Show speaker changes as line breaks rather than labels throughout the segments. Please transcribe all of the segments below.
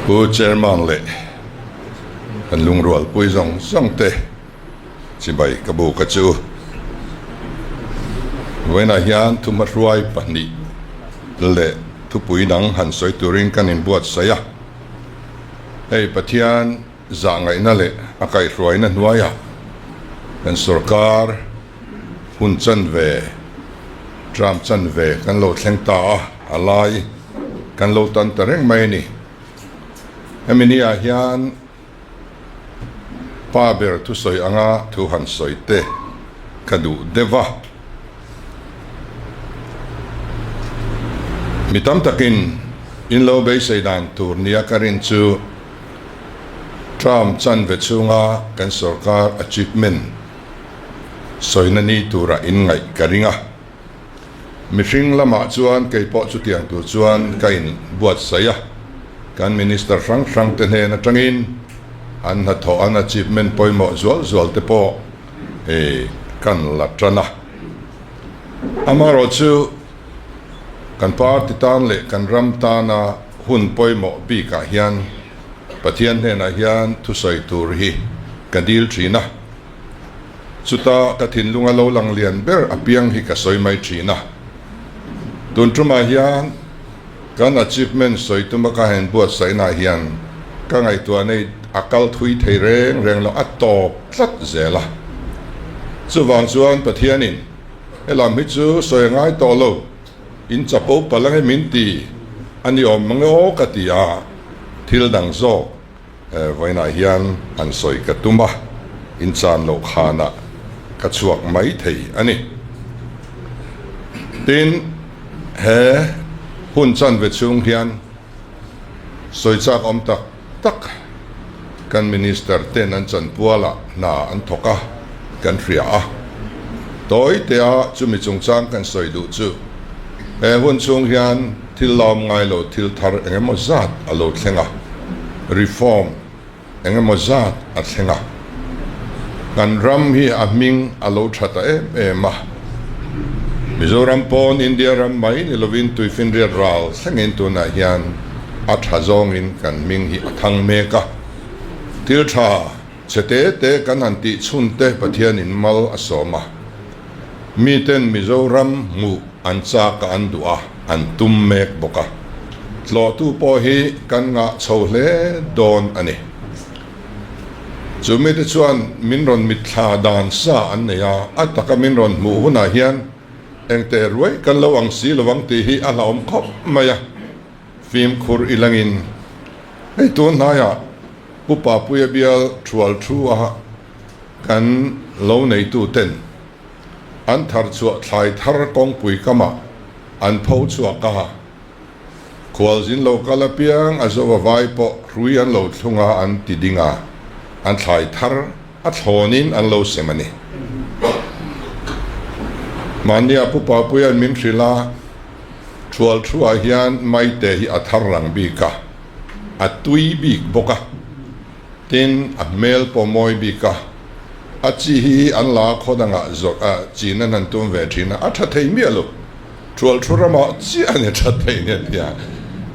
Pu Chairman leh kan lungrualpui zawng zawng te chibai ka buk a chu. Vawiinah hian thuhmahruai pahnih leh thupui dang han sawi turin kan inbuatsaih a. Hei Pathian zahngaihna leh a kaihhruaina hnuaiah kan sorkar hun chanve, term chanve kan lo thleng ta a, a lai kan lo tan ta reng mai a ni. Hemi ni ah hian pa ber thusawi anga thu han sawi te ka duh deuh a. Mi tam takin in lo beisei dan tur nia ka rin chu term chanve chhunga kan sorkar achievement sawina ni tura inngaih ka ring a. Mihring lamah chuan kei pawh chutiang tur chuan ka inbuatsaih a, kan Minister hrang hrang te hnen atangin an hnathawh an achievement pawimawh zual zual te pawh kan la tan a. Amaherawhchu kan party tan leh kan ram tana hun pawimawh bikah hian Pathian hnenah hian thusawi tur hi ka dil thin a. Chuta ka thinlunga lo lang lian ber apiang hi ka sawi mai thin a. Tun tumah hian kan achievement sawi tuma ka han buatsaihnaah hian ka ngaihtuah nei a kal thui thei reng reng lo, a tawp tlat zel a. Chuvang chuan Pathianin helam hi chu sawi a ngai tawh lo, in chapo palh ange min ti a ni awm mange aw ka ti a, thil dang zawk Vawiinah hian han sawi ka tum a, inchan loh khanah ka chhuak mai thei a ni. Tin, he hun chanve chhung hian sawi chak awm tak tak kan Minister ten an chanpualah hna an thawk a, kan hria a. Tawi tea chumi chungchang kan sawi duh chu he hun chhung hian thil lawm ngai lo thil thar eng emaw zat a lo thleng a, reform eng emaw zat a thleng a, kan ram hi a hming a lo tha ta em em a. Mizoram pawn India ram mai ni lovin tuifinriat ral thlengin tunah hian a tha zawngin kan hming hi a thang mek a, thil tha Chhe te te kan han tih chhun te Pathianin mal a sawm a, miten Mizoram hmuh an chak a an duh a, an tum mek bawk a. Tlawhtu pawh hi kan ngah chho hle dawn a ni. Chu mite chuan min rawn mitthla dan sa an nei a, a taka min rawn hmuh hunah hian engteh ruai kan lo ang si lovang tih hi a hlauhawm khawp mai a, fimkhur ilangin hei tun hnaiah Pu Papuia bial thual thu a kan lo neitu ten an thar chhuah thlai thar kawngpui kamah an pho chhuak a, khualzin lo kal apiang a zo a vai pawh hrui an lo thlung a an ti ding a, an thlai thar a thlawnin an lo sem a ni. Mahnia Pu Papuia'n min hrilh a, thual thu ah hian maite hi a thar rang bik a, a tui bik bawk a, tin a hmel pawh mawi bik a, a chi hi an la khaw dangah zawrh a chin an han tum ve thin a, a tha thei miah lo, thual thu ramah chiah a ni tha thei nia tia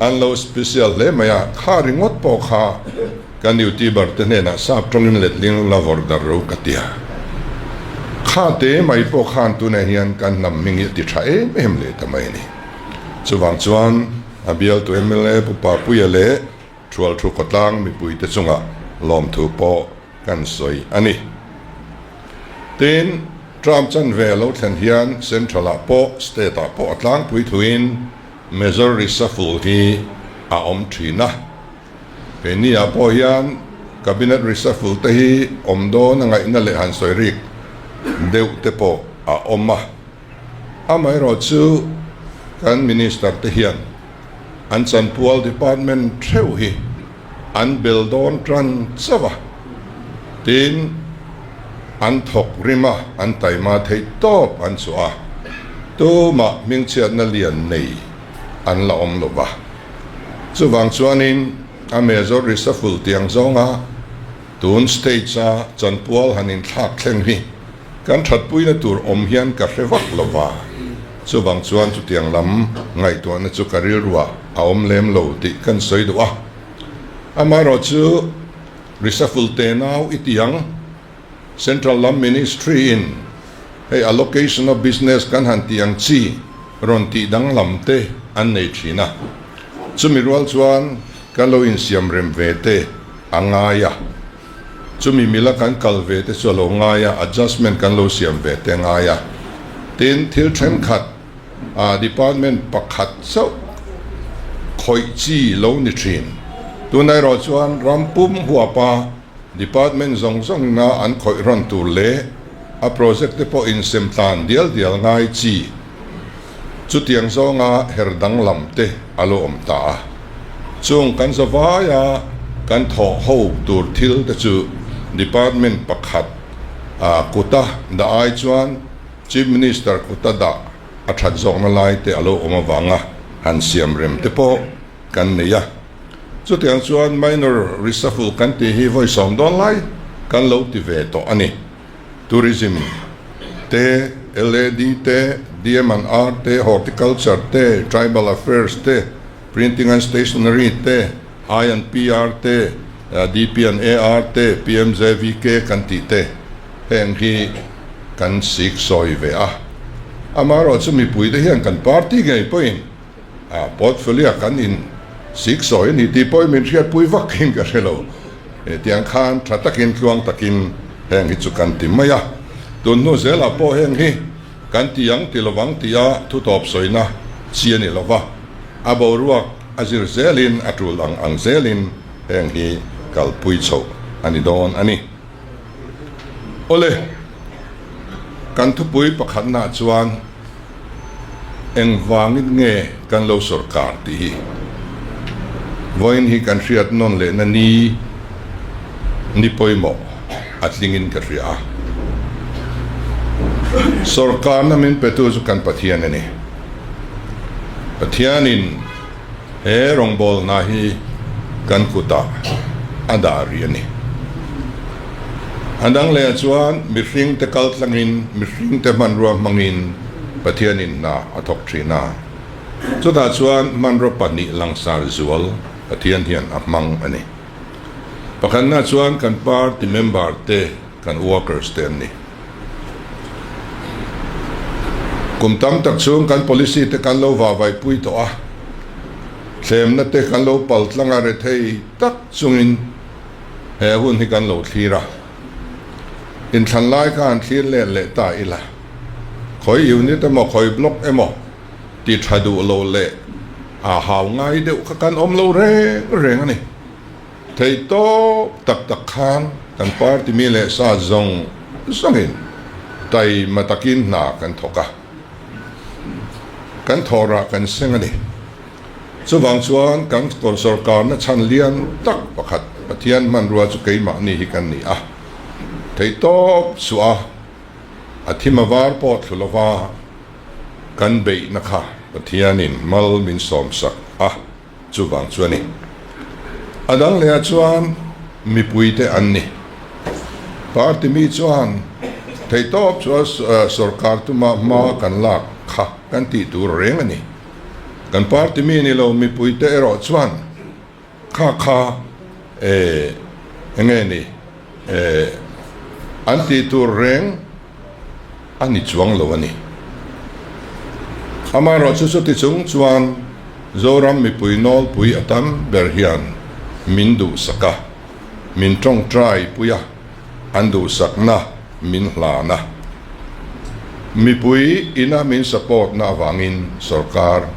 an lo special hle mai a, kha ringawt pawh kha kan youtuber te hnenah sap tawngin letling la vawrh dar ro ka tia, kha te mai pawh khan tunah hian kan hnam hming hi a ti tha em em leh ta mai a ni, chuvang chuan. A bialtu mla Pu Papuia leh Thualthu khawtlang mipuite chungah lawmthu pawh kan sawi a ni. Tin, Trump chanve a lo thlen hian Central-ah pawh State-ah pawh a tlangpui thuin Major reshuffle hi a awm thin a. Keini-ah pawh hian Cabinet reshuffle te hi awm dawn a ngaihna leh han sawi rik deuh te pawh a awm a. Amaherawh chu kan Minister te hian an chanpual department theuh hi an bel dawn tan chauh a, tin an thawk rim a, an taima theih tawp an chhuah a, tumah hmingchhiatna lian nei an la awm lo va. Chuvang chuanin a Major reshuffle tiang zawnga tun stage a chanpual han inthlak thleng hi Kan thatpuina tur awm hian ka hre vak lo va, chuvang chuan chutiang lam ngaihtuahna chu ka rilruah a awm lem lo tih kan sawi duh a. Amaherawhchu, reshuffle tenau i ti ang, Central lam Ministry in hei allocation of business kan han tih ang chi rawn tih danglam te an nei thin a, chumi rual chuan kan lo insiam rem ve te a ngai a, chumi mila kan kal ve te chu a lo ngai a, adjustment kan lo siam ve te a ngai a, tin thil thenkhat ah department pakhat chauh khawih chi lo ni thin, tunah erawh chuan ram pum huapa Department zawng zawngna an khawih rawn tur leh a project te pawh insem tlan dial dial ngai chi chutiang zawnga her danglam te a lo awm ta a. Chung kan zavaia kan thawh ho tur thil te chu Department pakhat kuta dah ai chuan Chief Minister kuta dah a that zawkna lai te a lo awm avanga han siam rem te pawh kan nei a. Chutiang chuan minor reshuffle kan tih hi vawi 10 dawn lai kan lo ti ve tawh a ni. Tourism te, LAD te, DM and R te, Horticulture te, Tribal Affairs te, Printing and Stationery te, I and PR te, DP and AR te, PMJVK kan tih te heng hi kan sik sawi ve a. Amaherawhchu mipuite hian kan party ngei pawhin A portfolio kan in sik sawi a ni tih pawhin min hriatpui vak in ka hre lo. Tiang khan tha takin tluang takin heng hi chu kan ti mai a. Tun hnu zelah pawh heng hi kan ti ang ti lovang tia thu tawp sawina chi a ni lo va. A boruak a zir zelin a tul ang ang zelin heng hi kalpui chhoh a ni dawn a ni. Awle, kan thupui pakhatnaah chuan Engvangin nge kan lo sawrkar tih hi vawiin hi kan hriat nawn lehna ni ni pawimawh a tlingin ka hria a. Sawrkarna min petu chu kan Pathian a ni. Pathianin He rawngbawlna hi kan kutah a dah rih a ni. A dang lehah chuan mihringte kal tlangin, mihringte hmanrua hmangin Pathianin hna a thawk thin a. Chutah chuan hmanraw pahnih langsar zual Pathian hian a hmang a ni. Pakhatna chuan kan party member te, kan workers te an ni. Kum tam tak chhung kan policy te kan lo vahvaihpui tawh a, thlemna te kan lo pal tlang a rethei tak chungin he hun hi kan lo thlir a. Inthlan lai kha han thlir let leh ta ila, khawi unit emaw khawi block emaw ti tha duh lo leh a hau ngai deuh kha kan awm lo reng reng a ni. Thei tawp tak tak khan kan party mi leh sa zawng zawngin taima takin hna kan thawk a, kan thawhrah kan seng a ni. Chuvang chuan kan sawrkarna chhan lian tak pakhat Pathian hmanrua chu keimahni hi kan ni a, thei tawp suah a, a thim a var pawh thlu lova kan beihna kha Pathianin mal min sawmsak a. Chuvang chu a ni. A dang lehah chuan mipuite an ni. Party mi chuan theihtawp chu sorkar tuma hma kan lak kha kan tih tur reng a ni. Kan party mi ni lo mipuite erawh chuan kha kha enge ni an tih tur reng a ni chuang lo a ni. Amaherawhchu chuti chung chuan Zoram mipui nawlpui a tam ber hian min duhsak a, min tawngtai pui a, an duhsakna min hlan a. Mipui ina min support na avangin sorkar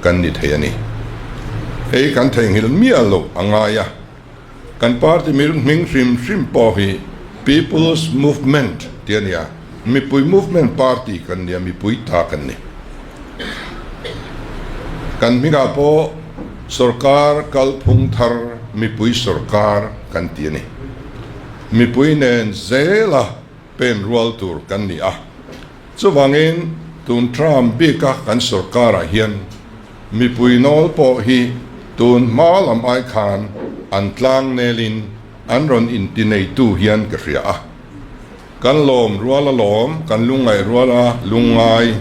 kan ni thei a ni. Hei kan theihnghilh miah loh a ngai a. Kan party hming hrim hrim pawh hi People's Movement tih a ni a, mipui movement party kan ni a, mipui ta kan ni. Kan hmingah pawh sorkar kalphung thar mipui sorkar kan ti a ni. Mipui nen zela pen rual tur kan ni a, chuvangin tun term bika kan sorkarah hian Mipui nawl pawh hi tun hma lam ai khan an tlang nelin an rawn inti neitu hian ka hria a. Kan lawm rual a lawm, kan lungngaih rual a lungngai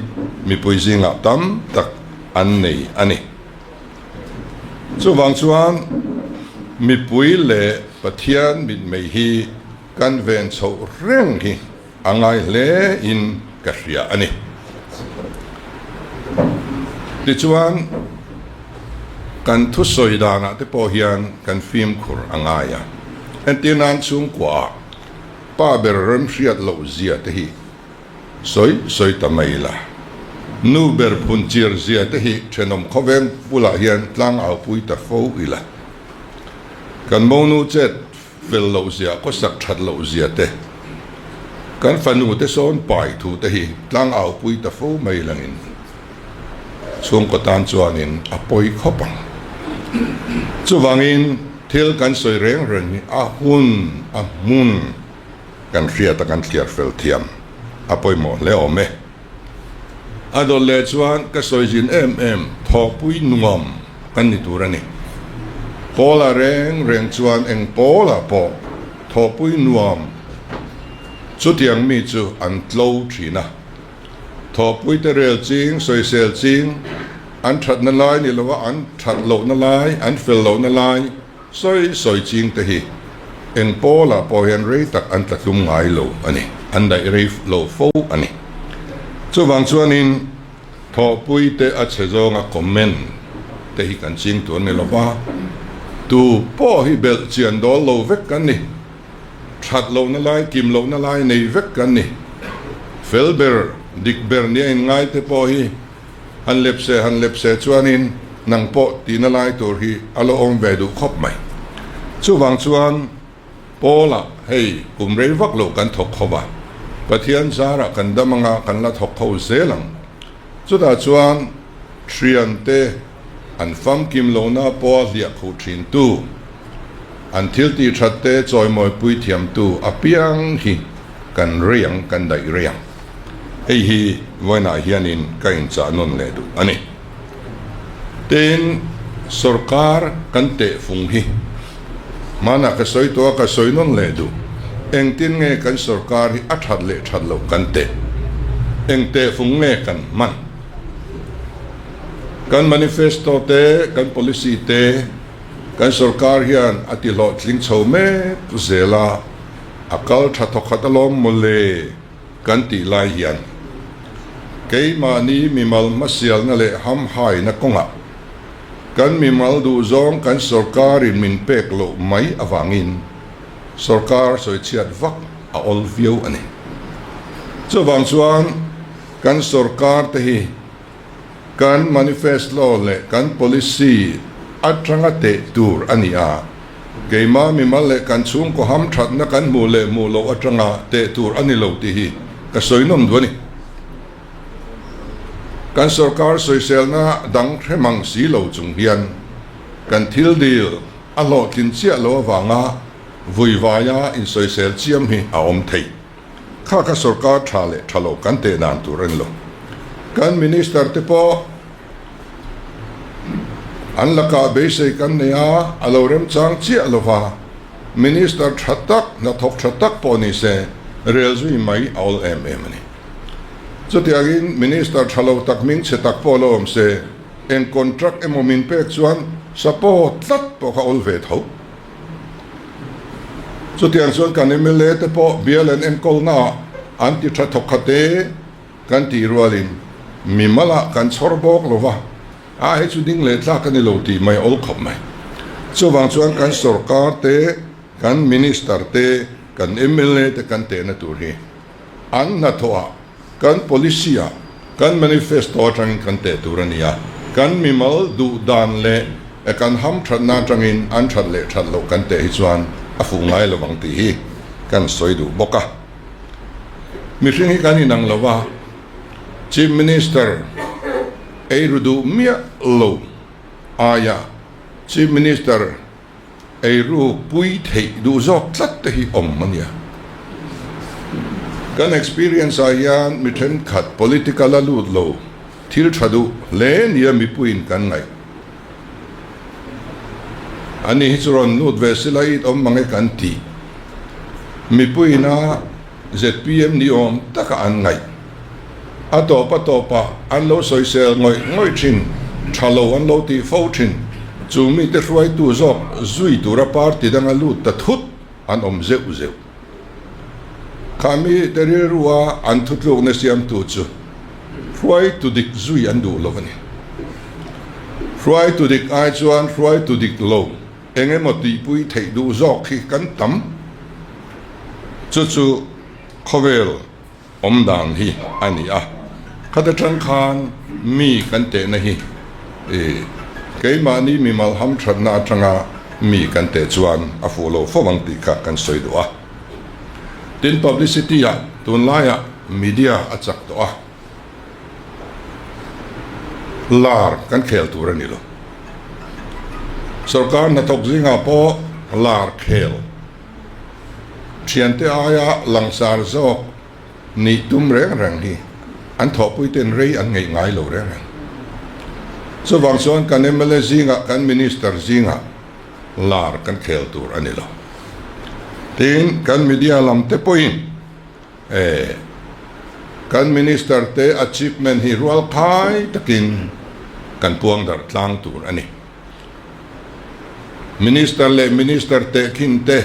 mipui zingah tam tak an nei a ni. Chuvang chuan. Mipui leh Pathian mitmei hi kan ven chhoh reng hi a ngai hle in ka hria a ni. Tichuan, kan thusawi danah te pawh hian kan fimkhur a ngai a. Entir nan chhungkuaah pa ber remhriat loh zia te hi Sawi sawi ta mai ila. Nu ber phun chir zia te hi thenawm khawveng bulah hian tlang au pui ta fo ila. Kan monu chet fel loh zia khawsak that loh zia te, kan fanu te sawn pai thu te hi tlang au pui ta fo mai langin chhungkaw tan chuanin a pawi khawp ang. Chuvangin thil kan sawi reng reng hi a hun a hmun. Kan hriat a kan thliar fel thiam a pawimawh hle awm e. A dawt leh chuan ka sawi zin em em thawhpui nuam kan ni tur a ni. Pawla reng reng chuan eng pawlah pawh thawhpui nuam chutiang mi chu an tlo thin a. Thawhpui te rel ching, sawisel ching, an thatna lai ni lova an that lohna lai, an fel lohna lai, Sawi sawi ching te hi eng pawlah pawh hian rei tak an tla tlum ngai lo a ni, an daih rei lo fo a ni. Chuvang chuanin thawhpui te a chhe zawnga comment te hi kan ching tur ni lova, tu pawh hi belh chian dawl lo vek kan ni, that lohna lai, kim lohna lai nei vek kan ni. Fel ber, dik ber nia inngai te pawh hi Han lep se, han lep se chuanin nang pawh tihna lai tur hi a la awm ve duh khawp mai. Chuvang chuan Paula, hei kum rei vak lo kan thawk kho va, Pathian zarah kan dam anga kan la thawk kho zel ang. Chutah chuan thiante an famkim lohna pawha hliah khuh thintu, an thil tih that te chawimawi pui thiamtu apiang hi kan rei ang, kan daih rei ang. Hei hi vawiinah hianin ka inchah nawn leh duh a ni. Tin, sorkar kan tehfung hi hmanah ka sawi tawh a, ka sawi nawn leh duh. Engtin nge kan sorkar hi a that leh that loh kan teh? Eng tehfung nge kan hman? Kan manifesto te, kan policy te kan sorkar hian a ti hlawhtling chho mek zel a, a kal tha thawkhat alawm mawle kan tih lai hian keimahni mimal hmasialna leh hamhaina kawngah kan mimal duhzawng kan sorkarin min pek loh mai avangin sorkar sawichhiat vak a awl viau a ni. Chuvang chuan kan sorkar te hi Kan manifesto leh kan policy atanga teh tur a ni a, keimah mimal leh kan chhungkaw hamthatna kan hmuh leh hmuh loh atanga teh tur a ni lo tih hi ka sawi nawm duh a ni. Kan sorkar sawiselna dang hre mang si lo chung hian kan thil dil a hlawhtlin chiah lo avanga vuivaia insawisel chiam hi a awm thei. Kha kha sorkar tha leh tha lo kan teh dan tur a ni lo. Kan minister te pawh an lakah beisei kan nei a, a lo remchang chiah lo va, minister tha tak, hnathawk tha tak pawh ni se rel zui mai a awl em em a ni. Chutiangin minister tha lo tak hming chhe tak pawh lo awm se, eng contract emaw min pek chuan support tlat pawh kha awl ve tho. Chutiang chuan kan mla te pawh bial an enkawlnaah an ti tha thawk khat e kan tih rualin mimalah kan chhawr bawk lo va, a hei chu ding leh tlak a ni lo tih mai a awl khawp mai. Chuvang chuan kan sorkar te, kan minister te, kan mla te kan tehna tur hi an hnathawhah Kan policy ah, kan manifesto atangin kan teh tur a ni a, kan mimal duh dan leh kan hamthatna atangin an that leh that loh kan teh hi chuan a fuh ngai lo ang tih hi kan sawi duh bawk a. Mihring hi kan inang lo a, Chief Minister ei ru duh miah lo aia Chief Minister Eiru pui theih duh zawk tlat te hi awm a nia. Kan experience ah hian mi thenkhat political a lut lo thil tha duh hle nia mipuiin kan ngaih. Ani hi chu rawn lut ve sila it awm mange kan ti. Mipuiin a zpm ni awm taka an ngaih. A tawp a tawpah an lo sawisel ngawih ngawih thin, tha lo an lo tih fo thin. Chu mite hruaitu zawk zui tura party danga lut ta thut an awm zeuh zeuh. Kha mite rilrua an thutlukna siamtu chu hruaitu dik zui an duh lo a ni. Hruaitu dik ai chuan hruaitu dik lo eng emaw tihpui theih duh zawk hi kan tam. Chu chu khawvel awm dan hi a ni a, khata tang khan mi kan tehna hi keimahni mimal hamthatna atanga mi kan teh chuan a fuh lo fo ang tih kha kan sawi duh a. Tin, publicity ah tunlaiah media a chak tawh a, lar kan khel tur a ni lo. Sorkar hnathawk zingah pawh lar khel. Thiante aia langsar zawk nih tum reng reng hi an thawhpuite'n rei an ngeih ngai lo reng reng. Chuvang chuan kan mla zingah, kan minister zingah lar kan khel tur a ni lo. Tin, kan media lam te pawhin eh kan minister te achievement hi rualkhai takin kan puang darh tlang tur a ni. Minister leh Minister tehkhin te,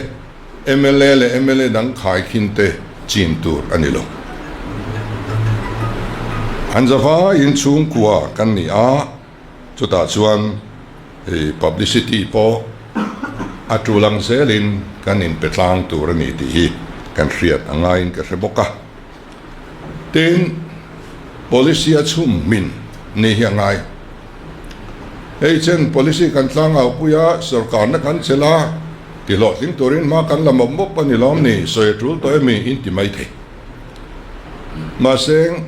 mla leh mla dang khaikhin te chin tur a ni lo. An zavaiin chhungkua kan ni a, chutah chuan publicity pawh a tul ang zelin kan inpe tlang tur a ni tih hi kan hriat a ngaiin ka hre bawk a. Tin, policy a chhum hmin ni hi a ngai. Hei chen policy kan tlang au pui a, sorkarna kan chelh a, ti hlawhtling turin hma kan la mawp mawp a ni lawm ni, sawi a tul tawh emi in ti mai thei. Mahse,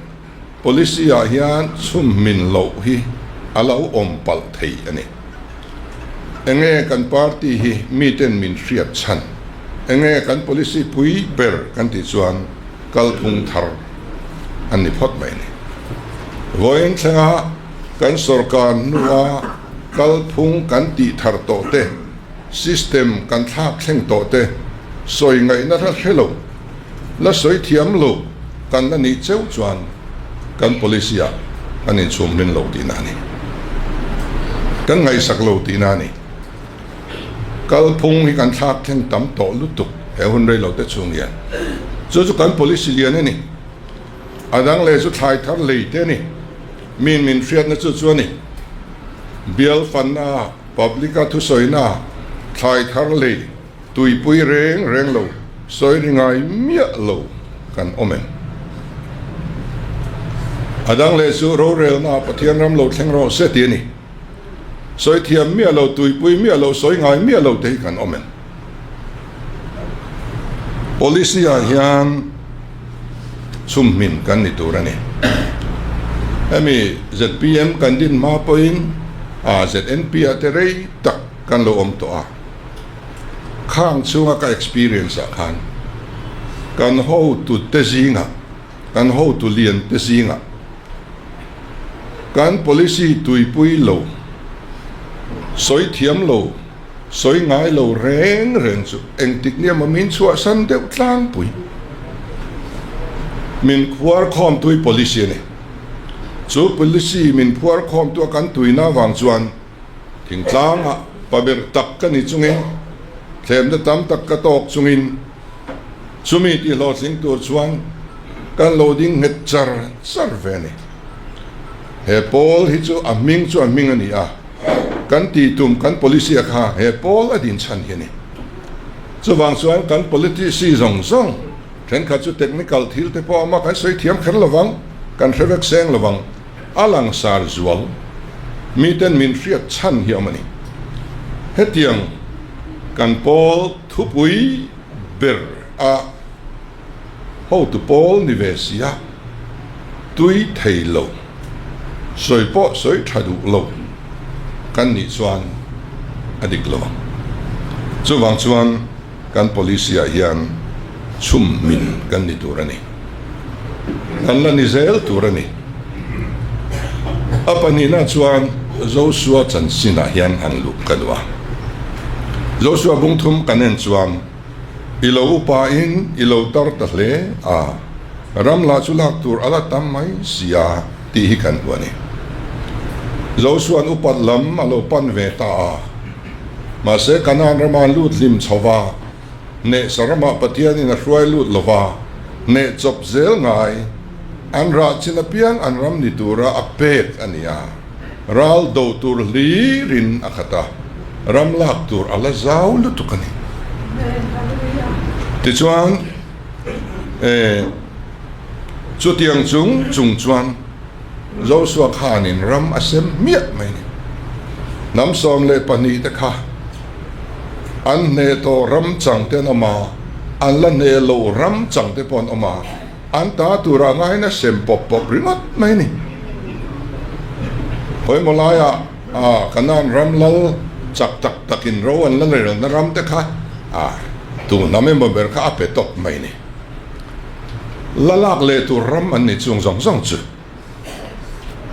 policy ah hian chhum hmin loh hi a lo awm palh thei a ni. Enge kan party hi miten min hriat chhan? Enge kan policy pui ber kan tih chuan kalphung thar an ni phawt mai a ni. Vawiin thlenga kan sorkar hnua kalphung kan tih thar tawh te, system kan thlak thleng tawh te sawi ngaihna hla hre lo, la sawi thiam lo kan la nih cheu chuan kan policy ah kan inchhum hmin lo tihna a ni. Kan ngaihsak lo tihna a ni. Kalphung hi kan thlak thleng tam tawh lutuk he hun rei lo te chhung hian. Chu chu kan policy lian a ni. A dang leh chu thlai thar lei te a ni. Min min hriatna chu chu a ni. Bial fanna, public a thusawina, thlai thar lei, Tuipui reng reng lo, sawi ri ngai miah lo kan awm em? A dang leh chu rorelna Pathian ram lo thleng rawh se ti a ni. Sawi thiam miah lo, tuipui miah lo, sawi ngai miah lo te hi kan awm em? Policy ah hian chhumhmin kan ni tur a ni. Hemi zpm kan din hma pawhin ZNP ah te rei tak kan lo awm tawh a. Khang chhunga ka experience ah khan kan hotu te zingah, kan hotu lian te zingah kan policy tuipui lo, sawi thiam lo, sawi ngai lo reng reng chu engtik nia maw min chhuahsan deuh tlangpui. Min phuar khawmtui policy a ni. Chu policy min phuar khawmtu a kan tuina avang chuan Thingtlangah pa ber tak ka ni chungin, thlemna tam tak ka tawk chungin, chumi tih hlawhtling tur chuan kan lo ding nghet char char ve a ni. He pawl hi chu a hming chu a hming a ni a, kan tih tum kan policy a kha he pawl a din chhan hi a ni. Chuvang chuan kan politicy zawng zawng thenkhat chu technical thil te pawh a awm a, kan sawi thiam kher lovang, kan hre vek seng lovang. A langsar zual miten min hriat chhan hi awm a ni. Hetiang kan pawl thupui ber a hotu pawl ni ve si a, tui thei lo, sawi pawh sawi tha duh lo kan nih chuan a dik lo ang. Chuvang chuan. Kan policy ah hian chhum min kan ni tur a ni. Kan la ni zel tur a ni. A pahnihna chuan Joshua chanchin ah hian han luh ka duh a. Joshua bung thum kan en chuan i lo upa in i lo tar ta hle a, ram lah chu lak tur a la tam mai si a tih hi kan hmu a ni. Josua'n upat lam a lo pan ve ta a. Mahse, Kanaan rama an lut hlim chho va, hnehsa ramah Pathianin a hruai lut lo va, hneh chawp zel ngai, an rah chin apiang an ram ni tura a pek a ni a. Ral do tur hlirin a khat a, ram lak tur a la zau lutuk a ni. Tichuan, eh, chutiang chung chung chuan Joshua khanin ram a sem hmiah mai a ni. Hnam 12 te kha an hneh tawh ram chang te an awm a, an la hneh loh ram chang te pawh an awm a. An ta turah ngaiin a sem pawp pawp ringawt mai a ni. Khawimaw laiah ah Kanaan ram lal chak tak takin ro an la relna ram te kha ah tu hnam emaw ber kha a pe tawp mai a ni. La lak leh tur ram an ni chung zawng zawng chu.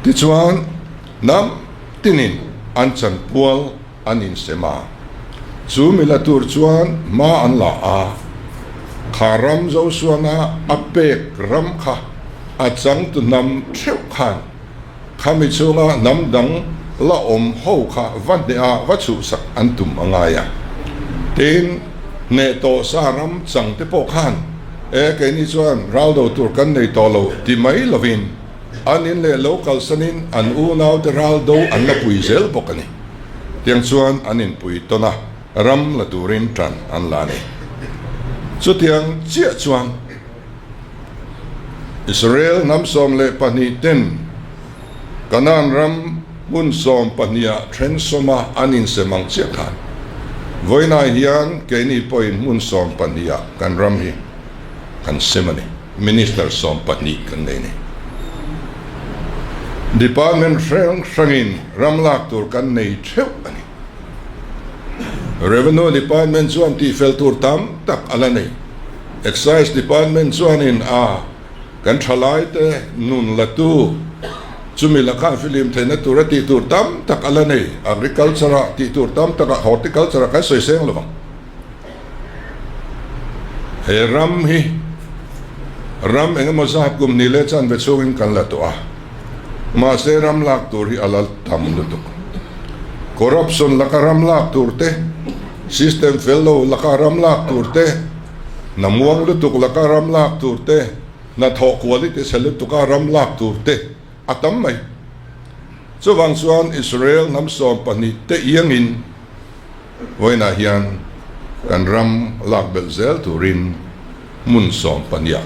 Tichuan hnam tinin an chanpual an insem a, chu mi la tur chuan hma an la a, kha ram Josuana a pek ram kha a changtu hnam theuh khan khami chhunga hnam dang la awm ho kha va hneh a va chhuhsak an tum a ngai a. Tin, hneh tawh sa ram chang te pawh khan, E, keini chuan ral do tur kan nei tawh lo ti mai lovin, An in leh lo kalsanin an unaute ral do an la pui zel bawk a ni. Tiang chuan an inpui tawn a, ram la turin tan an la a ni. Chutiang chiah chuan Israel hnam 12 ten Kanaan ram hmun sawmpahniha then sawma an insem ang chiah khan vawiinah hian keini pawhin hmun sawmpahniha kan ram hi kan sem a ni. Minister 12 kan nei a ni. Department hrang hrangin ram lak tur kan nei theuh a ni. Revenue Department chuan tihfel tur tam tak a la nei. Excise Department chuanin a kan thalaite nun latu chumi lakah filim theihna tura tih tur tam tak a la nei. Agriculture-ah tih tur tam takah Horticulture-ah kan sawi seng lovang. He ram hi ram eng emaw zat kum ni leh chanve chhungin kan la tawh a, mahse ram lak tur hi a la tam lutuk. Corruption laka ram lak tur te, system fel lo laka ram lak tur te, hna muang lutuk laka ram lak tur te, hnathawh quality chhe lutuka ram lak tur te a tam mai. Chuvang chuan Israel hnam 12 te iangin, Vawiinah hian kan ram lak belh zel turin hmun sawmpahniah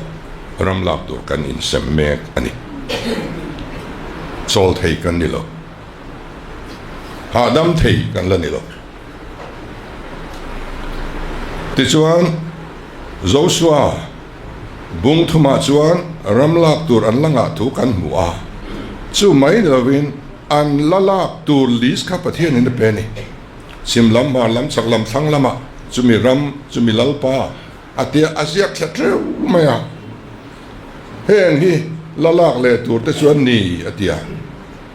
ram lak tur kan insem mek a ni. Chawl thei kan ni lo. Hahdam thei kan la ni lo. Tichuan, Joshua bung thumah chuan ram lak tur an la ngah thu kan hmu a, chu mai ni lovin an la lak tur list kha Pathianin a pe a ni. Chhim lam, hmar lam, chhak lam, thlang lamah chumi ram, chumi lalpa a tia a ziak thla teuh mai a. Heng hi la lak leh tur te chuan ni a ti a.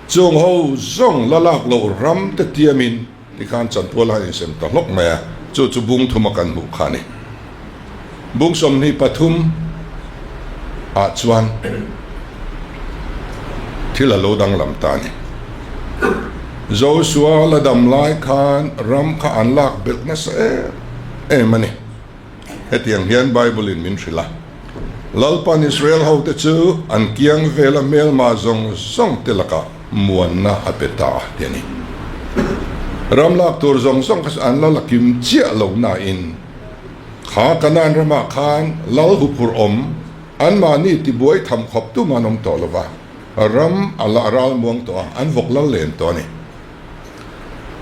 Chung ho zawng la lak loh ram te tiamin tikhan chanpual a insem ta hlawk mai a, chu chu bung thuma kan hmuh kha a ni. Bung 23 ah chuan thil a lo danglam ta a ni. Joshua la dam lai khan ram kha an lak belh nasa em em a ni. Hetiang hian Bible in min hrilh a, Lalpan Israel hote chu an kiang vela hmelma zawng zawng te lakah muanna a pe ta ti a ni. Ram lak tur zawng zawng kha chu an la la kim chiah lo nain, Kha Kanaan ramah khan lal huphurh awm, anmahni tibuai tham khawp tum an awm tawh lo va, ram a la ral muang tawh a, an vawk lal len tawh a ni.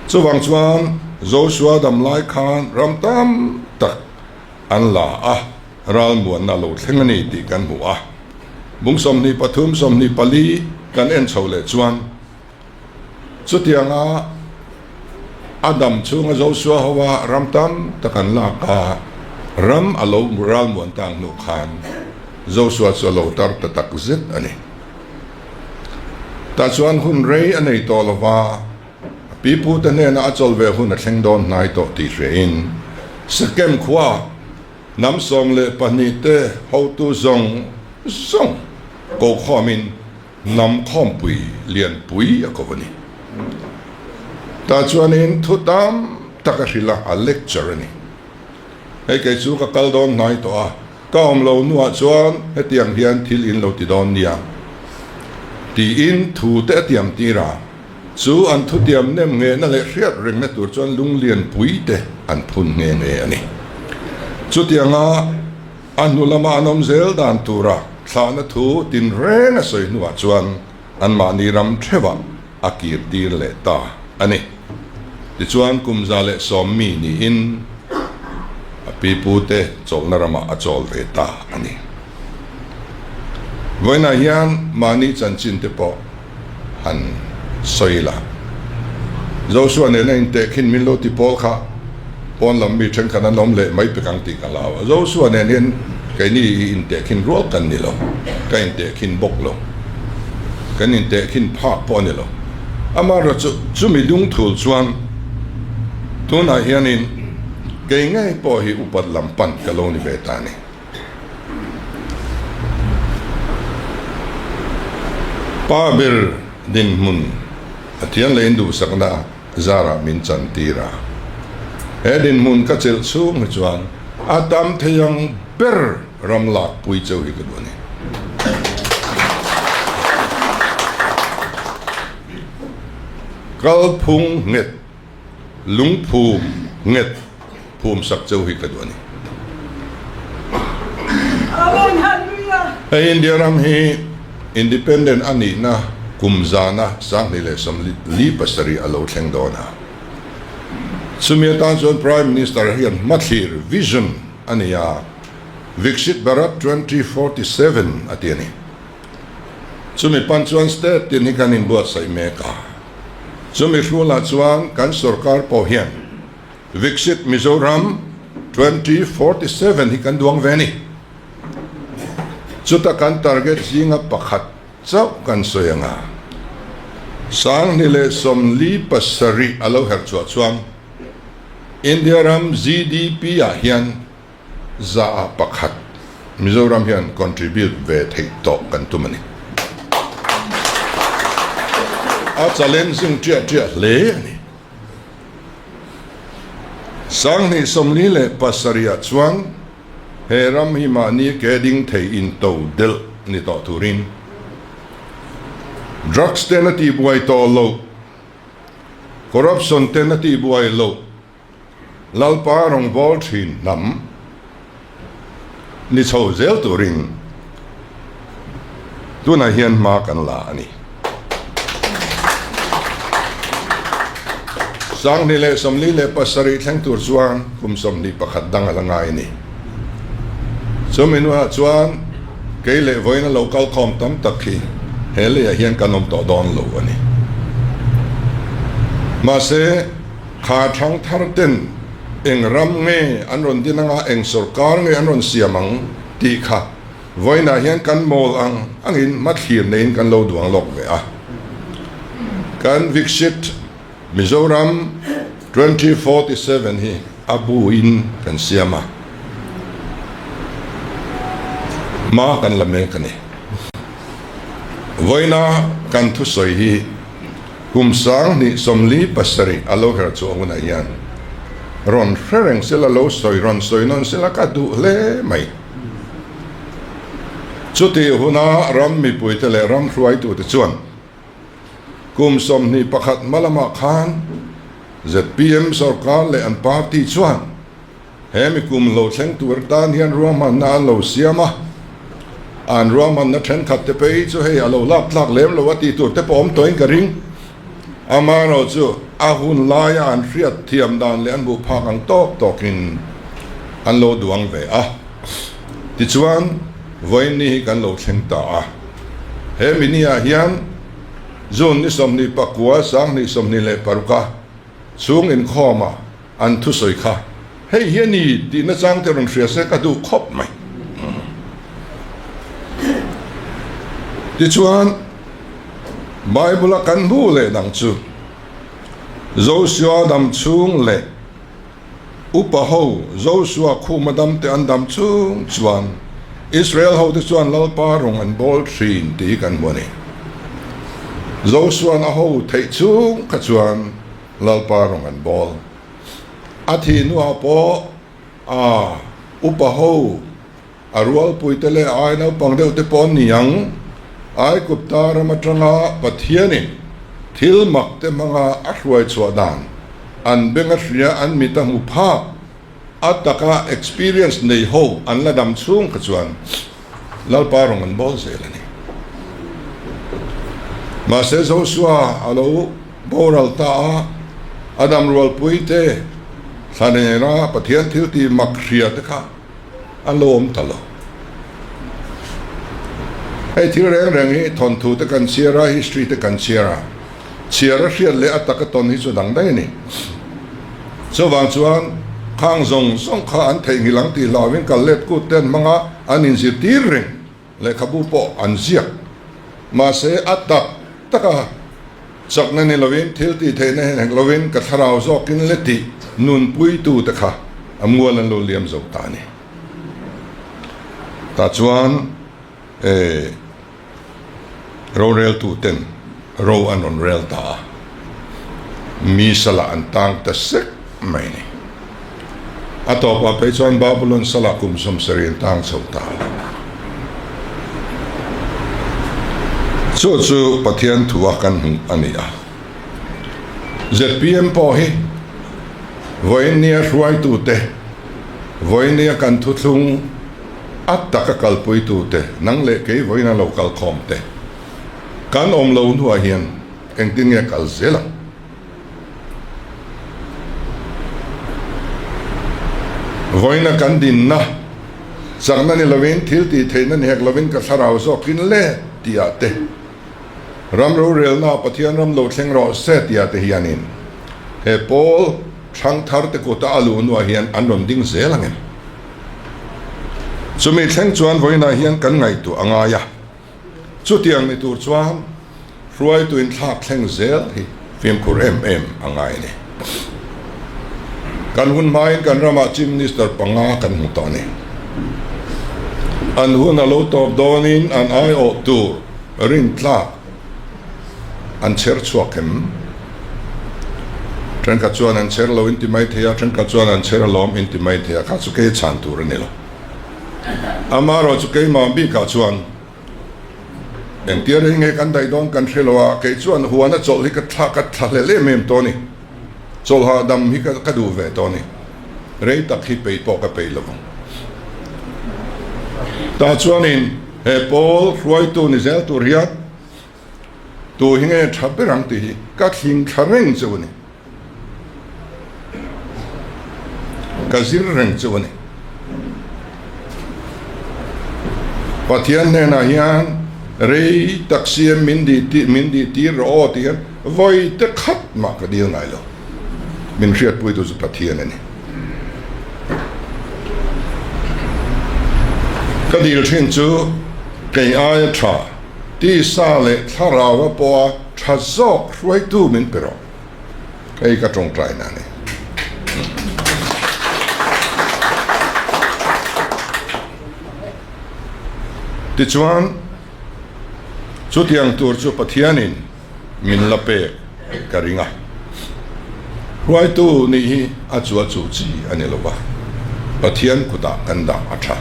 Chuvang chuan Joshua dam lai khan ram tam tak an la a, ral muanna lo thleng a ni tih kan hmu a. Bung 23, 24 kan en chho leh chuan, Chutianga a dam chhunga Joshua hoa ram tam tak an lak a, ram a lo ralmuan tang hnu khan Joshua chu a lo tar ta tak zet a ni. Tah chuan hun rei a nei tawh lo va, a pipute hnena a chawl ve hun a thleng dawn hnai tawh tih hriain Sekem khua hnam 12 te hotu zawng zawng kokhawmin Hnam khawmpui lianpui a ko a ni. Tah chuanin thu tam tak a hrilh a, a lecture a ni. Hei kei chu ka kal dawn hnai tawh a, ka awm lo hnuah chuan hetiang hian thil in lo ti dawn nia tiin thu te a tiam tir a, chu an thutiam nem nghehna leh hriat rengna tur chuan lunglian pui te an phun nghe nghe a ni. Chutianga a hnu lama an awm zel dan tura thlahna thu tinreng a sawi hnuah chuan anmahni ram theuhah a kir tir leh ta a ni. Tichuan kum 110 mi niin a pipute chawlhna ramah a chawl ve ta a ni. Vawiinah hian mahni chanchin te pawh han sawi la. Joshua nena intehkhin min lo ti pawl kha pawn lam mi thenkhat an awm leh mai pek ang tih ka hlau a. Joshua nen hian keini hi intehkhin rual kan ni lo, ka intehkhin bawk lo, kan intehkhin phak pawh a ni lo. Amaherawhchu chumi dungthul chuan tunah hianin kei ngei pawh hi upat lam pan ka lo ni ve ta a ni. Pa ber dinhmun Pathian leh induhsakna zarah min chantir a. He dinhmun ka chelh chhung hi chuan a tam thei ang ber ram lakpui cheu hi ka duh a ni. Kalphung nghet, lungphum nghet phum sak cheu hi ka duh a ni. Hei India ram hi Independent a nihna kum zana 2027 a lo thleng dawn a. Chumi atan chuan Prime Minister hian hmathlir, vision, a nei a, Viksit Bharat 2047 a ti a ni. Chumi pan chuan state tin hi kan inbuatsaih mek a. Chumi hrualah chuan kan sorkar pawh hian Viksit Mizoram 2047 hi kan duang ve a ni. Chuta kan target zinga pakhat chauh kan sawi ang a, 2047 a lo herh chhuah chuan India ram GDP ah hian za ah pakhat Mizoram hian contribute ve theih tawh kan tum a ni. A challenging ṭiah ṭiah hle a ni. 2047 ah chuan he ram hi mahni ke ding thei in to delh ni tawh turin drugs ten a tihbuai tawh loh, corruption ten a tihbuai loh, Lalpa rawngbâwl ṭhin hnam ni chho zel turin tunah hian hma kan la a ni. 2047 thleng tur chuan kum 21 dang a la ngai a ni. Chumi hnuah chuan kei leh vawiin a lo kalkhawm tam tak hi he leiah hian kan awm tawh dawn lo a ni. Mahse, Kha thangthar ten eng ram nge an rawn din anga eng sorkar nge an rawn siam ang tih kha vawiinah hian kan mawl ang angin hmathlir neiin kan lo duang lawk ve a. Kan Viksit Mizoram 2047 hi a buin kan siam a, hma kan la mek a ni. Vawiina kan thusawi hi Kum 2047 a lo her chu a hunah hian rawn hre reng sela lo sawi rawn sawi nawn sela ka duh hle mai. Chutih huna ram mipuite leh ram hruaitute chuan kum 21 hma lamah khan zpm sorkar leh an party chuan He mi kum lo thleng tur tan hian ruahmanna an lo siam a, an ruahmanna thenkhat te phei chu hei a lo lak tlak lem lo a tih tur te pawh awm tawhin ka ring. Amaherawh chu a hun laia an hriat thiam dan leh an hmuh phak ang tawk tawkin an lo duang ve a. Tichuan, vawiin ni hi kan lo thleng ta a. He mi niah hian June ni 29, 2026 a chhung inkhawmah, An thusawi kha hei hi a ni tih nachang te rawn hria se ka duh khawp mai. Tichuan, Bible a kan hmu leh dang chu Joshua dam chhung leh upa ho Joshua khuma dam te an dam chung chuan Israel ho te chuan Lalpa rawng an bawl thin tih hi kan hmu a ni. Josua'n a ho theih chhung kha chuan Lalpa rawng an bawl. A thih hnuah pawh a upa ho, a rualpuite leh ai naupang deuh te pawh an ni ang. Aigupta ram atanga Pathianin thil mak te hmanga a hruai chhuah dan an beng a hria, an mit a hmu phak. A taka experience nei ho an la dam chhung kha chuan Lalpa rawng an bawl zel a ni. Mahse Joshua a lo boral ta a, a dam rualpui te thla nena Pathian thil tih mak hria te kha an lo awm ta lo. Hei thil reng reng hi thawnthu te kan chhiar a, history te kan chhiar a. Chhiar a hriat leh a taka tawn hi chu dang daih a ni. Chuvang chuan khang zawng zawng kha an theihnghilh ang tih hlauhin kal let kut te an hmang a, an inzirtir reng. Lehkhabu pawh an ziak. Mahse a tak taka chakna ni lovin thil tih theihna hian hek lovin ka thlarau zawkin le tih nunpuitu te kha a mual an lo liam zo ta a ni. Tah chuan eh. Roreltuten ro an rawn rel ta a, mi salah an tang ta sek mai a ni. A tawpah phei chuan Babulon salah kum 70 an tang chho ta a. Chu chu Pathian thua kan hmuh a ni a. Zpm pawh hi vawiinnia hruaitute, vawiinnia kan thuthlung, A taka kalpuitute, nang leh kei vawiin a lo kal khawm te, kan awm lo hnuah hian engtin nge kal zel ang? Vawiina kan dinna, chakna ni lovin, thil tih theihna ni hek lovin ka thlarau zawkin le tihah te, ram rorelnaah Pathian ram lo thleng rawh se tihah te hianin he pawl thangthar te kuta a luh hnuah hian an rawn ding zel ang em? Chumi thleng chuan vawiinah hian kan ngaihtuah a ngai a, chutiang ni tur chuan hruaitu inthlak thleng zel hi fimkhur em em a ngai a ni. Kan hun hmain kan ramah Chief Minister panga kan hmu tawh a ni. An hun a lo tawp dawnin an aiawh tur rintlak an chher chhuak em? Thenkhat chuan an chher lo inti mai thei a, thenkhat chuan an chher alawm inti mai thei a, kha chu kei chhan tur a ni lo. Amaherawh chu keimah bikah chuan engtia rei nge kan daih dawn kan hre lo a, kei chuan huana chawlh hi ka thla ka thla hlel em em tawh a ni. Chawlh hahdam hi ka duh ve tawh a ni. Rei tak hi peih pawh ka peih lo vang. Tah chuanin he pawl hruaitu ni zel tur hian Tu hi nge tha ber ang tih hi ka thling thla reng chu a ni. Ka zir reng chu a ni. Pathian hnenah hian rei tak siam min dih tih min dih tir rawh aw tih hian vawi te khat mah ka dil ngai lo. Min hriatpuitu chu Pathian a ni. Ka dil thin chu kei aia tha. Tisa leh thlarau a pawha tha zawk hruaitu min pe rawh. Hei ka tawngtaina a ni. Tichuan, chutiang tur chu Pathianin min la pek ka ring a. Hruaitu nih hi a chu a chu chi a ni lo va, Pathian kutah kan dah a tha.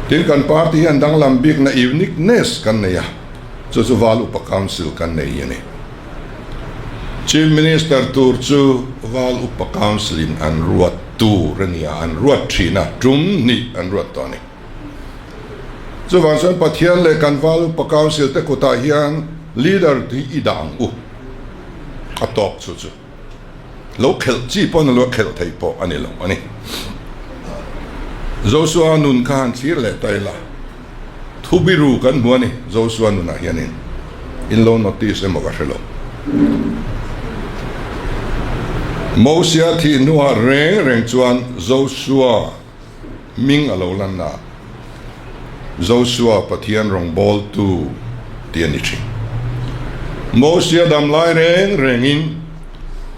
Tin, kan party hian danglam bikna uniqueness kan nei a, chu chu Val Upa Council kan nei hi a ni. Chief Minister tur chu Val Upa Council in an ruat tur a ni a, an ruat thin a, tum hnih an ruat tawh a ni. Chuvang chuan Pathian leh kan Val Upa Council te kutah hian leader hi i dah ang u. A tawk chu chu lo khelh chi pawh a ni lo, a khelh theih pawh a ni lo a ni. Joshua nun kha han thlir leh ta ila, thu biru kan hmu a ni Joshua nunah hianin in lo notice emaw ka hre lo. Mosia thih hnuah reng reng chuan Joshua Hming a lo lan a, Joshua Pathian rawngbawltu tih a ni thin. Mosia dam lai reng rengin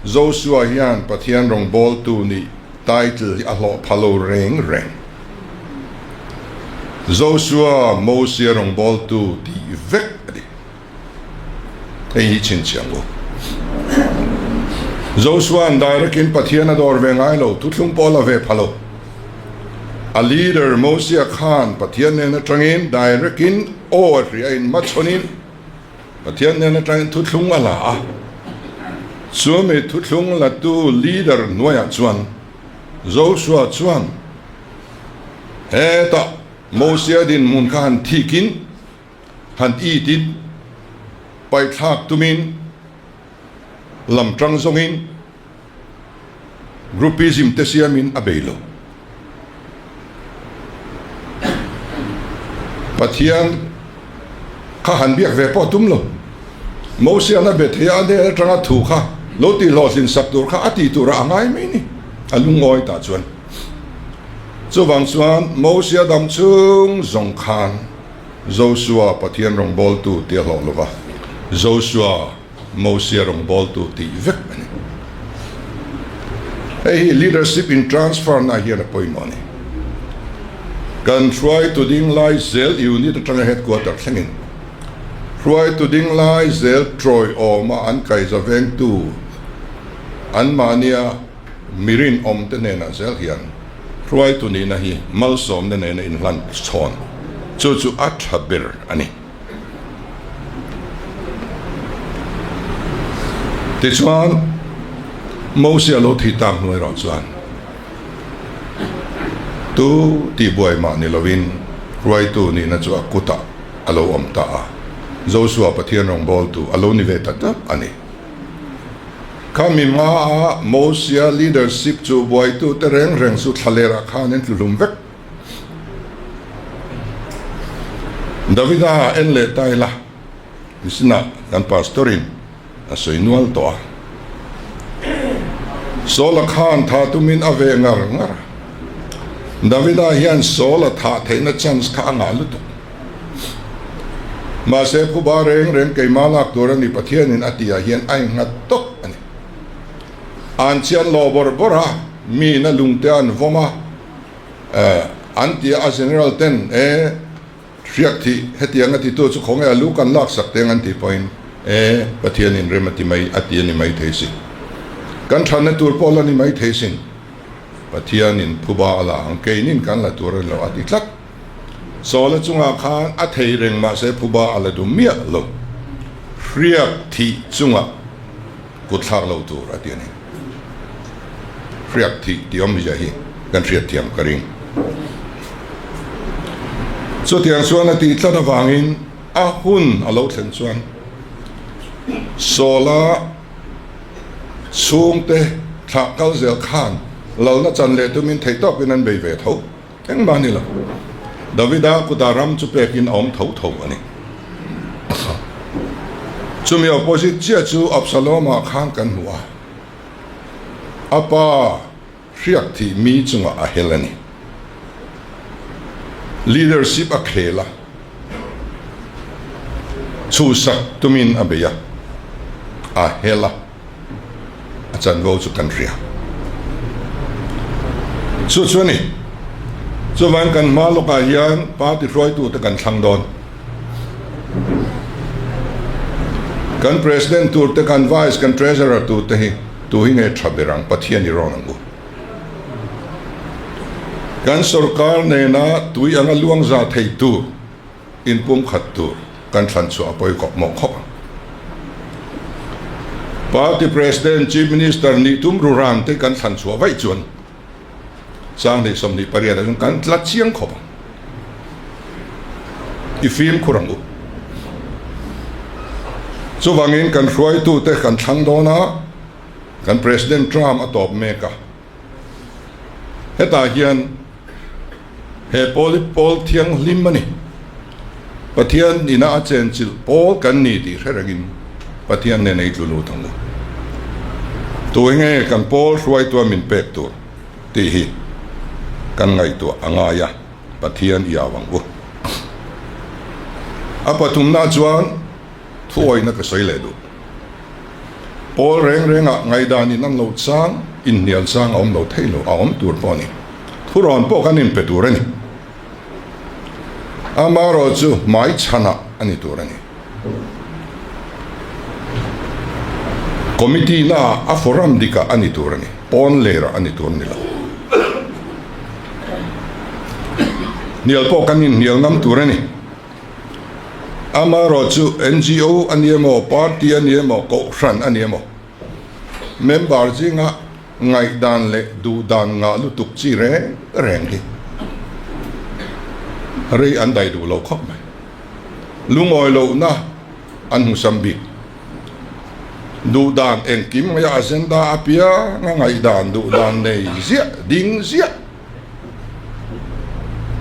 Joshua hian Pathian rawngbawltu nih title hi a hlawh pha lo reng reng. Joshua Mosia rawngbawltu tih vek a ni. Hei hi chhinchhiah ang u. Josua'n direct-in Pathian a dawr ve ngai lo, thuthlung pawh a la ve pha lo. A leader Mosia khan Pathian nen atangin direct-in aw a hria in hmachhawnin Pathian nen atangin thuthlung a la a. Chumi thuthlung latu leader hnuaiah chuan Joshua chuan hetah Mosia dinhmun kha han thikin, han itin, paihthlak tumin, lam tang zawngin, Groupism te siamin a bei lo. Pathian kha han biak ve pawh tum lo. Mosian a be thei a, a hnen atanga thu kha lo tih hlawhtlin sak tur kha a tih turah a ngai mai ni, a lungawi tah chuan. Chuvang chuan Mosia dam chung zawng khan Joshua Pathian rawngbawltu tih a hlawh lo va, Joshua Mosia rawngbawltu tih vek a ni. Hei hi leadership in transfer na hian a pawimawh a ni. Kan hruaitu ding lai zel unit atanga headquarter thlengin hruaitu ding lai zel tawi awma an kaiza vengtu anmahnia mi rinawm te hnenah zel hian hruaitu nihna hi malsawmna nena inhlan chhawn chu chu a tha ber a ni. Tichuan, Mosia lo thi tak hnu erawh chuan tu tihbuai mah ni lovin hruaitu nihna chu a kutah a lo awm ta a, Josua Pathian rawngbawltu a lo ni ve ta tak a ni. Khami hmaa Mosia leadership chu buaitute reng reng chu thlalerah khan an tluhlum vek. Davida en leh ta ila, Misinah kan pastor in a sawi nual tawh a. Saul-a khan tha tumin a ve ngar ngar a. Davida hian Saul-a thah theihna chance kha a ngah lutuk. Mahse phuba reng reng keimah lak tur a ni Pathianin a tihah hian a innghat tawp a ni. An chian lawh bawrh bawrh a, miin a lungte an vawm a. An ti a, General ten e hriak thih hetiang a titu chu khawnge a lu kan lak sak teng an tih pawhin e Pathianin rem a ti mai a ti a ni mai thei sin. Kan thatna tur pawh la ni mai thei sin. Pathianin phuba a la ang keinin kan la tur a ni lo a ti tlat. Sawla chungah khan a thei reng mahse phuba a la duh miah lo. Hriak thih chungah kut thlak lo tur a ti a ni. Hriak thih tih awmzia hi kan hriat thiam ka ring. Chutiang chuan a tih tlat avangin a hun a lo thlen chuan Sawla chhungte thlah kal zel khan lalna chan leh tumin theihtawpin an bei ve tho. Engmah ni lo. Davida kutah ram chu pekin a awm tho tho a ni. Chumi opposite chiah chu Absalom-ah khan kan hmu a, a pa hriak thih mi chungah a hel a ni. Leadership a khel a, chhuhsak tumin a bei a, a hel a. A chanvo chu kan hria. Chu chu a ni. Chuvang kan hma lawkah hian party hruaitute kan thlang dawn. Kan president tur te, kan vice, kan treasurer tur te hi tu hi nge tha ber ang Pathian i rawn ang u. Kan sorkar nena tui anga luang za thei tur. Inpumkhat tur kan thlan chhuah a pawi kawp mawh khawp ang. Party President, Chief Minister nih tum ruran te kan thlan chhuah vaih chuan Sanghnih 28 ah chuan kan tla chiang khawp ang. I fimkhur ang u. Chuvangin kan hruaitute kan thlang dawn a, kan President term a tawp mek a. Hetah hian he pawl hi pawl thianghlim a ni. Pathian ina a chenchilh pawl kan ni tih hre rengin Pathian nen ei tlu lut ang u. Tu enge kan pawl hruaitua min pek tur tih hi kan ngaihtuah a ngai a, Pathian i au ang u. A pathumna chuan Thuawihna ka sawi leh duh. Pawl reng rengah ngaihdanin an lo chang, inhnial chang a awm lo thei lo, a awm tur pawh a ni. Thurawn pawh kan inpe tur a ni. Amaherawhchu hmai chhanah a ni tur a ni. Committee na a forum dikah a ni tur a ni, pawn lerah a ni tur a ni lo. Hnial pawh kan inhnial ngam tur a ni. Amaherawhchu NGO a ni emaw, party a ni emaw, kohhran a ni emaw, member zinga ngaihdan leh duhdan ngah lutuk chi reng reng hi rei an daih duh lo khawp mai. Lungawi lohna an hmusam bik. Duhdan engkim mai a agenda apianga ngaihdan duhdan nei ziah ding ziah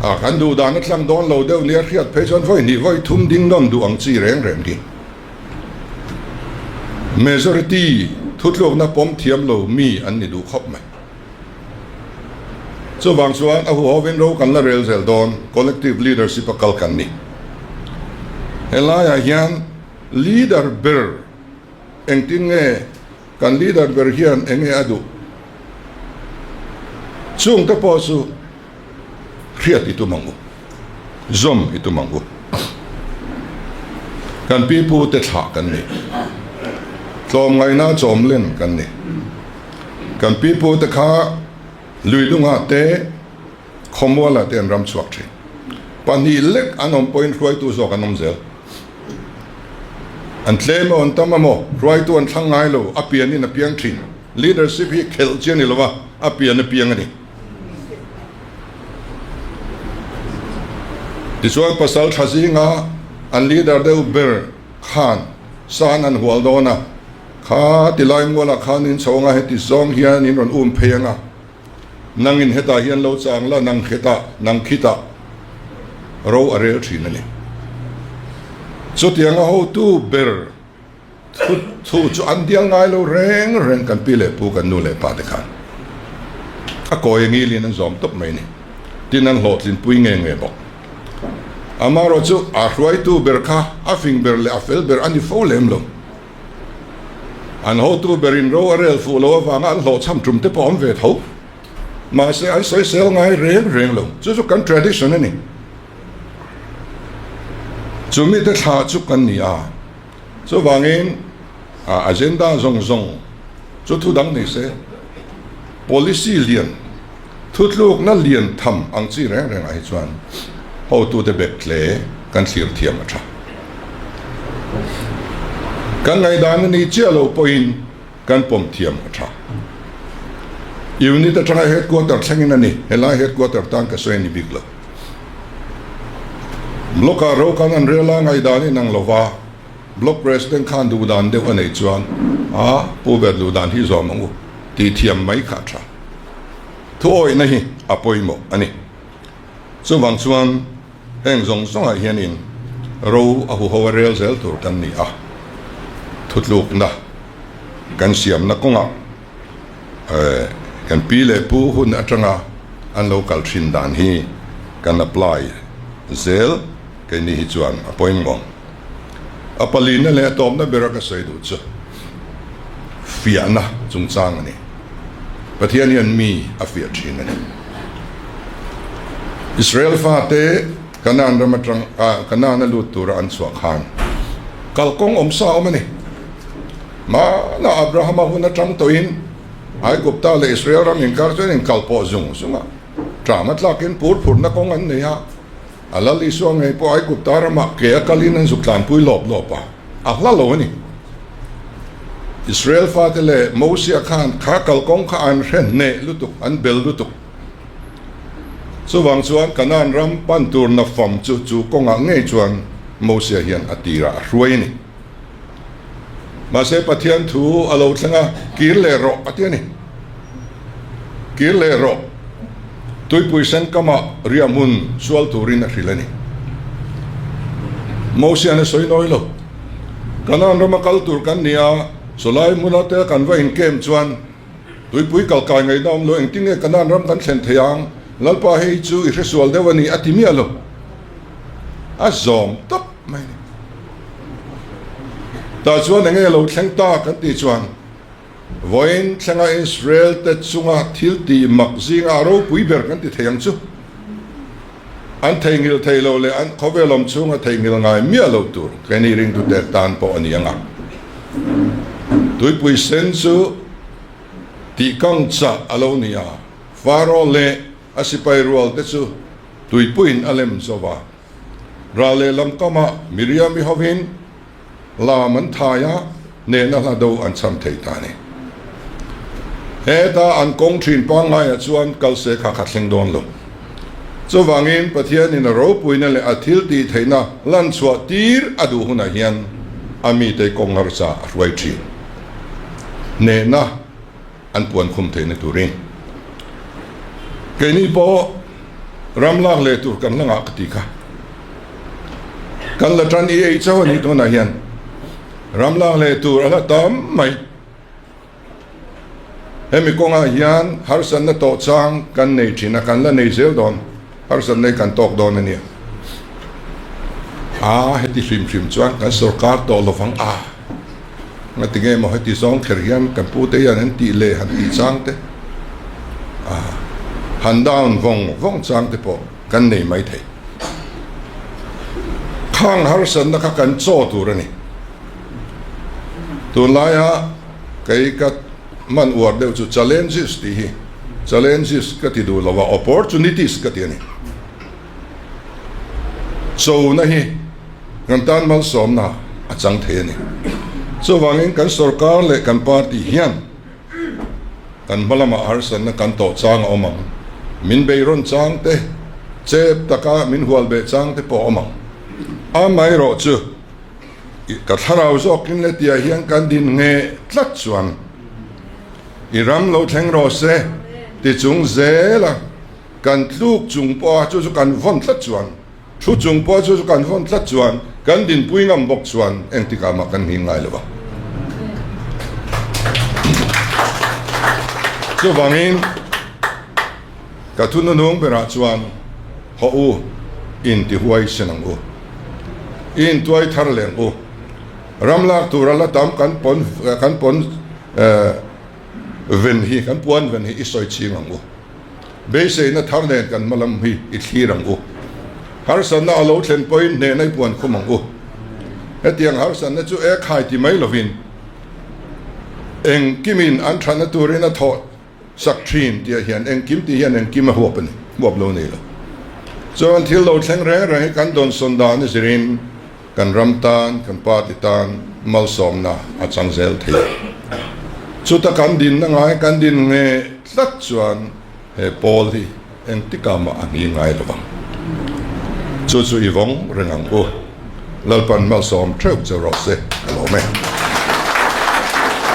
a kan duhdan a tlang dawn lo deuh nia hriat phei chuan vawi hnih vawi thum ding nawn duh ang chi reng reng hi. Majority thutlukna pawm thiam lo mi an ni duh khawp mai. Chuvang chuan a huhovin ro kan la rel zel dawn, collective leadership a kal kan ni. Helaiah hian leader ber engtin nge kan leader ber hian enge a duh? Chungte pawh chu hriat i tum ang u, zawm i tum ang u. Kan pi pu te thlah kan ni, tlawmngaihna chawm len kan ni. Kan pi pu te kha luidungah te, khawmualah te an ram chhuak thin. Pahnih lek an awm pawhin hruaitu zawk an awm zel. An tlem emaw an tam emaw hruaitu an thlang ngai lo, a pianin a piang thin. Leadership hi khelh chi a ni lo va, a pian a piang a ni. Tichuan pasal tha zinga an leader deuh ber khan san an hual dawn a, kha tilai mualah khan in chho anga heti zawng hian in rawn um phei anga, nangin hetah hian lo chang la, nang khetah, nang khitah ro a rel thin a ni. Chutianga hotu ber. Thu thu chu an dial ngai lo reng reng kan pi leh pu kan nu leh pa te khan a kawi a ngilin an zawm tawp mai ni tin an hlawhtlin pui nge nge bawk. Amaherawh chu a hruaitu ber kha a fing ber leh a fel ber a ni fo lem lo. An hotu berin ro a rel fuh lo avanga an hlawhchham tum te pawh awm ve tho. Mahse an sawisel ngai reng reng lo. Chu chu kan tradition a ni. Chu mite thlah chu kan ni a. Chuvangin a agenda zawng zawng chu thu dang ni se, policy lian, thutlukna lian tham ang chi reng rengah hi chuan hotute bet hle kan thlir thiam a tha. Kan ngaihdan a ni chiah lo pawhin kan pawm thiam a tha. Unit atanga headquarter thlengin a ni, helai headquarter tan ka sawi a ni bik lo. Block-ah ro kan an rel a, ngaihdan in ang lova, Block President khan duhdan deuh a neih chuan, A, Pu ber duhdan hi zawm ang u, tih thiam mai kha a tha. Thuawihna hi a pawimawh a ni. Chuvang chuan heng zawng zawngah hianin ro a huho a rel zel tur kan ni a, thutlukna kan siamna kawngah, Kan pi leh pu hun atanga an lo kal thin dan hi kan apply zel keini hi chuan a pawimawh. A palina leh a tawpna bera ka sawi duh chu fiahna chungchang a ni. Pathian hian mi a fiah thin a ni. Israel fate Kanaan ram atang Kanaan a lut tura an chhuah khan kalkawng awmsa a awm a ni. Hmana Abrahama hun atang tawhin Aigupta leh Israel ram inkar chuan inkal pawh zung zung a, ṭam a tlakin pur phurhna kawng an nei a, a Lal Isua ngei pawh Aigupta ramah ke a kalin an zuk tlanpui lawp lawp a, a hla lo a ni. Israel fate leh Mosia khan kha kalkawng kha an hre hneh lutuk, an bel lutuk. Chuvang chuan Kanaan ram pan tur nafam chu chu kawngah ngei chuan Mosia hian a tirah a hruai a ni. Mahse Pathian thu a lo thleng a, kir leh rawh a ti a ni. Kir leh rawh. Tuipui sen kamah riah hmun sual turin a hrilh a ni. Mosian a sawi nawi lo. Kanaan rama kal tur kan ni a, chulai hmuna te kan va inkem chuan Tuipui kal kai ngaihna awm lo, engtin nge Kanaan ram kan thlen thei ang? Lalpa hei chu i hresual deuh a ni a ti miah lo. A zawm tawp mai a ni. Tah chuan enge lo thleng ta kan tih chuan vawiin thlenga Israel te chunga thil tih mak zinga a ropui ber kan ti thei ang chu. An theihnghilh thei lo leh an khawvel awm chhunga theihnghilh ngai miah lo tur keini ringtute tan pawh a ni ang a. Tuipui sen chu tihkang chah a lo ni a, Faro leh a sipai rual te chu tuipuiin a lem zo va. Ral lehlam kamah Miriam-i hovin lam an thai a, hnehna hla do an cham thei ta a ni. Heta an kawng thin pangngaiah chuan kal se kha kha thleng dawn lo. Chuvangin Pathianin a ropuina leh a thil tih theihna lan chhuah tir a duh hunah hian a mite kawng harsa a hruai thin. Hnehna an puan khum theihna turin keini pawh ram lak leh tur kan la ngah ka ti kha. Kan la tan i ei chauh a nih tunah hian ram lak leh tur a la tam mai. Hemi kawngah hian harsatna tawh chang kan nei thin a, kan la nei zel dawn, harsatna hi kan tawk dawn a nia. A heti hrim hrim chuan kan sorkar tawh lovang a, ngati nge maw heti zawng kher hian kan pute hian an tih leh han tih chang te, a han down vawng vawng chang te pawh kan nei mai thei. Khang harsatna kha kan chaw tur a ni. Tunlaia kei ka hman uar deuh chu challenges tih hi, challenges ka ti duh lo a, opportunities ka ti a ni. Chona hi kan tan malsawmna a chang thei a ni. Chuvangin kan sorkar leh kan party hian kan hma lamah harsatna kan tawh chang a awm ang. Min beirawn chang te, chep taka min hual beh chang te pawh a awm ang. Amaherawhchu. Ka thlarau zawkin le tiah hian kan din nge tlat chuan i ram lo thleng rawh se ti chung zela kan tluk chung pawha chu chu kan vawn tlat chuan thu chung pawha chu chu kan vawn tlat chuan kan dinpui ngam bawk chuan engtikah mah kan nghing ngai lo va. Chuvangin ka thununung berah chuan Hawh u, intihuai sen ang u. I intuai thar leh ang u. Ram lak tura la tam kan pawn kan pawn ven hi, kan puan ven hi i sawi ching ang u. Beiseina thar nen kan hma lam hi i thlir ang u. Harsatna a lo thlen pawhin hnehna i puan khum ang u. Hetiang harsatna chu e khai ti mai lovin engkimin an thatna turin a thawh Sak thin tih ah hian engkim tih hian engkim a huap a ni, huap lo nei lo. Chuan thil lo thleng reng reng hi kan dawnsawn dan a zirin kan ram tan, kan party tan malsawmna a chang zel thei a. Chuta kan dinna ngai kan din nge tlat chuan he pawl hi engtikah mah a hni ngai lo vang. Chu chu i vawng reng ang u. Lalpan malsawm theuh che rawh se ka lawm e.